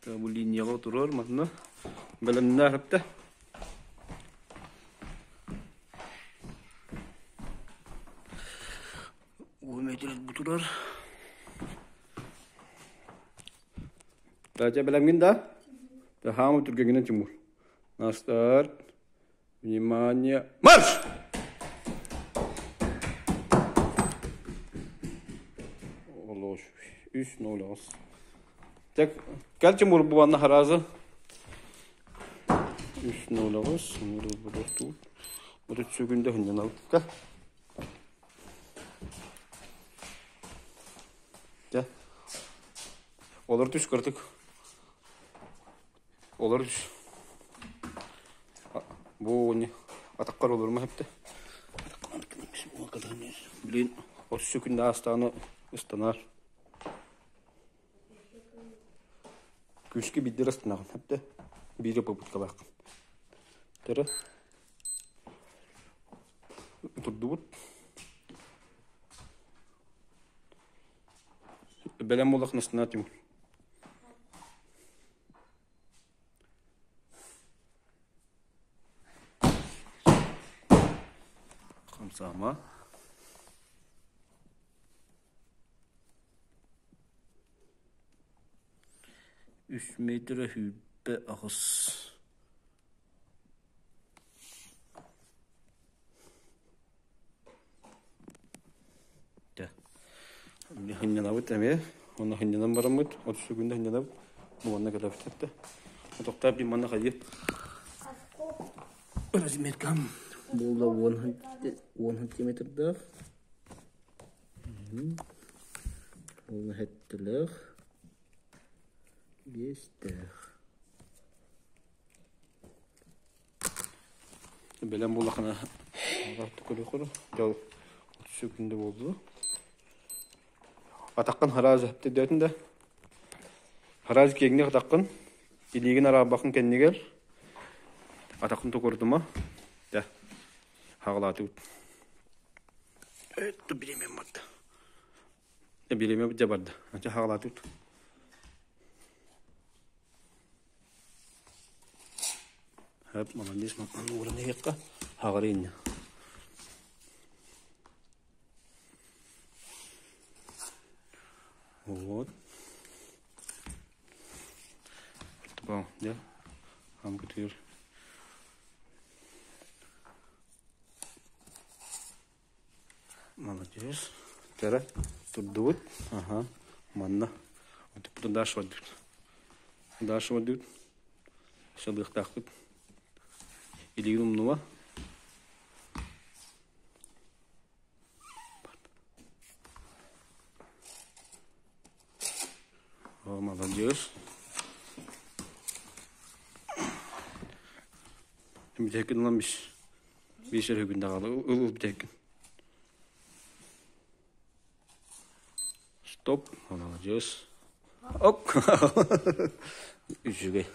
Бу линияҕа турар манна бэлэмнээх эптэ. Уон бу турар. Дача бэлэмҥин да? Хаамы түргэгинэн Тимур. На старт. Внимание! Марш! Олош. 3-0 Так, кэл Тимур бу манна харазы. 3-0 Тут. Вот сүгүндэ хынньаналыкка. Дьэ. Олор түс кыртык. Олор түс. Бу не атаккар олорма хепте. Блин, 30 күндэ астааны ыстанар. Күүскэ биирдэр ыстанаҕын хепте. Биир попыткалааххын. Төрө. Турдубут. Бэлэм буоллаххына астына Тимур. Хамсаама. Үс метрэ 28. Хынньанабыт эмиэ, уонна хынньанан бараммыт, 30 күндэ хынньанабыт, бу манна кэлэбит этэ. Тохтоо биир манна хайыы. Разметкам буолла 10 сантиметрдаах. Буолла хэттэлээх, биэстээх. Бэлэм буоллаххына дьол сүгүндэ буолду. Атаххын хараас өттөдөтүн да хараас киэҥник атаххын илиигин араабаххын кэннигэр атаххын токурдума да хаҕалаатыбыт. Өттө бириэмэм барда. Бириэмэ дьэ барда. Ача хаҕалаатыбыт. Хөп, молодец, ууран иһиэххэ хаҕары инньэ. Вот. Дьэ, хамкытыыр. Молодец. Кэрэ турдубут. Аха. Манна. Отуппутун дальше бардыбыт. Дальше бардыбыт. Сылыахтаахпыт. Илигин умнума. О, молодец. Бүтэкин ылан биш. Биир өрүгүн даҕаны ыл бүтэккин. Стоп, молодец. Оп. Үчүгэй.